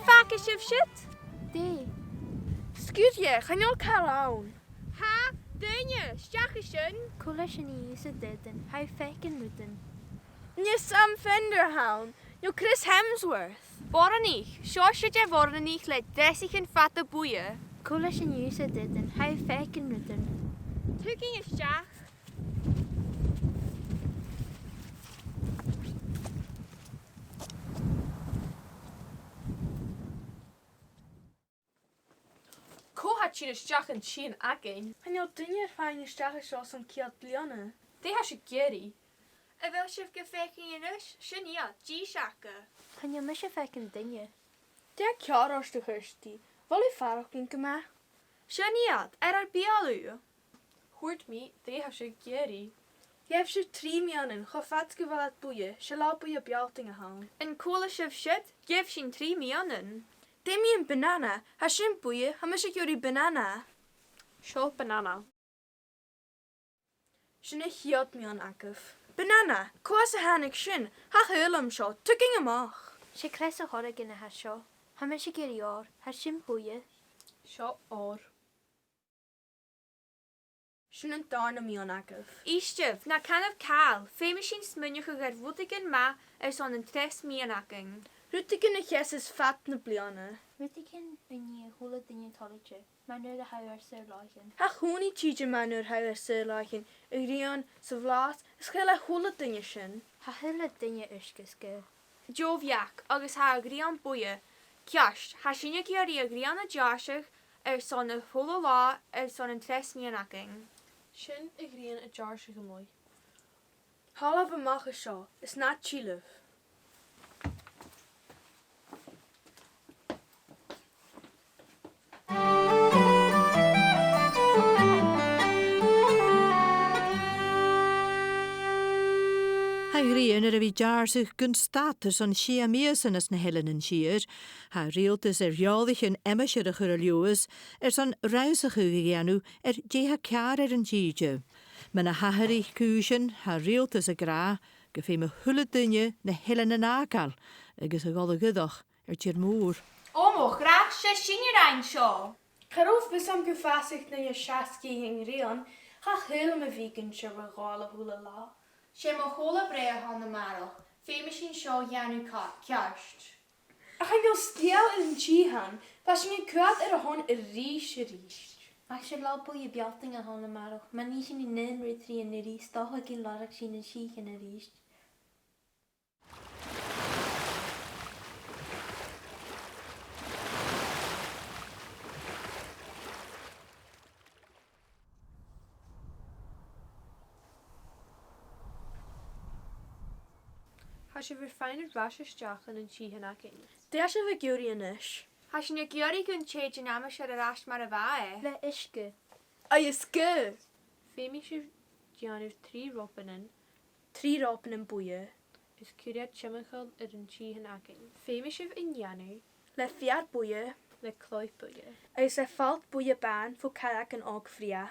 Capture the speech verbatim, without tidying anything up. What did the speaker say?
Am faca sibh siud? Dè? Sguir dheth, chan eil càil ann. Tha, duine, a-steach an sin. Cò leis a nì thusa deidean, tha thu a' faicinn rudan. An e Sam Fender a th' ann, no Chris Hemsworth? Boireannaich, seo sinn air boireannaich le dreasaichean fada buidhe. Cò leis a nì thusa deidean, tha thu a' faicinn rudan. Tugainn a-steach. Cò tha a' tighinn a-steach an sìthean againn? Chan eil duine air faighinn a-steach an seo son ceud bliadhna. Dè tha sibh ag iarraidh? A bheil sibh ga fhaicinn a-nis? Sin iad, dithis aca. Chan eil mise a' faicinn duine. Dè tha ceàrr ort, a Chirsty? A bheil thu a' faireachdainn gu math? Sin iad, air ur beulaibh. Thuirt mi, dè tha sibh ag iarraidh? Gheibh sibh trì meadhanan cho fad 's gu bheil iad buidhe, 's e latha buidhe Bealltainn a th' ann. An cuala sibh siud? Gheibh sinn trì meadhanan. Dè mu dheidhinn banana? Tha sin buidhe, tha mise ag iarraidh banana. Seo banana. Sin a' chiad mheadhan agaibh. Banana, cò às a thàinig sin? Tha a h-uile àm seo, tugainn a-mach. 'S e cleas a' chorragain a tha seo. Tha mise ag iarraidh òr, tha sin buidhe. Seo òr. Sin an dàrna meadhan agaibh. Èistibh, na canaibh càil, feumaidh sinn smaoineachadh air rudeigin math airson an treas meadhan againn. Rudeigin a sheasas fad na bliadhna. Rudeigin a nì a h-uile duine toilichte, mar nuair a tha thu air saor-làithean. Tha a h-uile duine toilichte mar nuair a tha thu air saor-làithean, a' ghrian, sa bhlas, is caomh le a h-uile duine sin. Tha a h-uile duine uisge-sgaoth. Deagh bheachd, agus tha a' ghrian buidhe. Ceart, tha sinne ag iarraidh a' ghrian a dhèanamh airson a h-uile latha airson an treas meadhan againn. Sin a' ghrian a dhèanamh a-muigh. Thalla a-mach à seo, is na tillibh. Tha a' ghrian air a bhith a' deàrrsadh gun stad airson sia mìosan anns na h-Eileanan Siar. Tha riaghaltas air eòlaichean aimsire a chur air Leòdhas airson rannsachadh a dhèanamh air dè tha ceàrr air an tìde. Mar a thachradh cùisean, tha riaghaltas ag ràdh gum feum a h-uile duine na h-eileanan fhàgail agus a dhol a dh'fhuireach air tìr mòr. Ò mo chreach, 's e sinne a rinn seo! Cha robh fios agam gum fàsadh duine seasgaidh an ghrian, cha chuala mi a' bheachd sin a' gabhail a h-uile latha. 'S e mo chomhairle a th' ann a-màireach, feumaidh sinn seo a dhèanamh ca-, ceart. Ach chan eil sgeul air an t-sìthean, bha sinn a' coimhead air a shon a-rithist, a-rithist. Ach 's e latha buidhe Bealltainn a th' ann a-màireach, ma nì sinn an aon rud tron a-rithist, 's dòcha gun lorg sinn an sìthean a-rithist. Tha sibh air faighinn air ais a-steach dhan an t-sìthean againn. Dè tha sibh ag iarraidh a-nis? Tha sinn ag iarraidh gun tèid an aimsir air ais mar a bha e. Le uisge. Agus sgaoth! Feumaidh sibh dèanamh trì ropanan. Trì ropanan buidhe. Is cuir iad timcheall air an t-sìthean againn. Feumaidh sibh an dèanamh. Le feur buidhe. Le clòimh buidhe. Agus le falt buidhe bàn fo charraigean òg bhrèagha.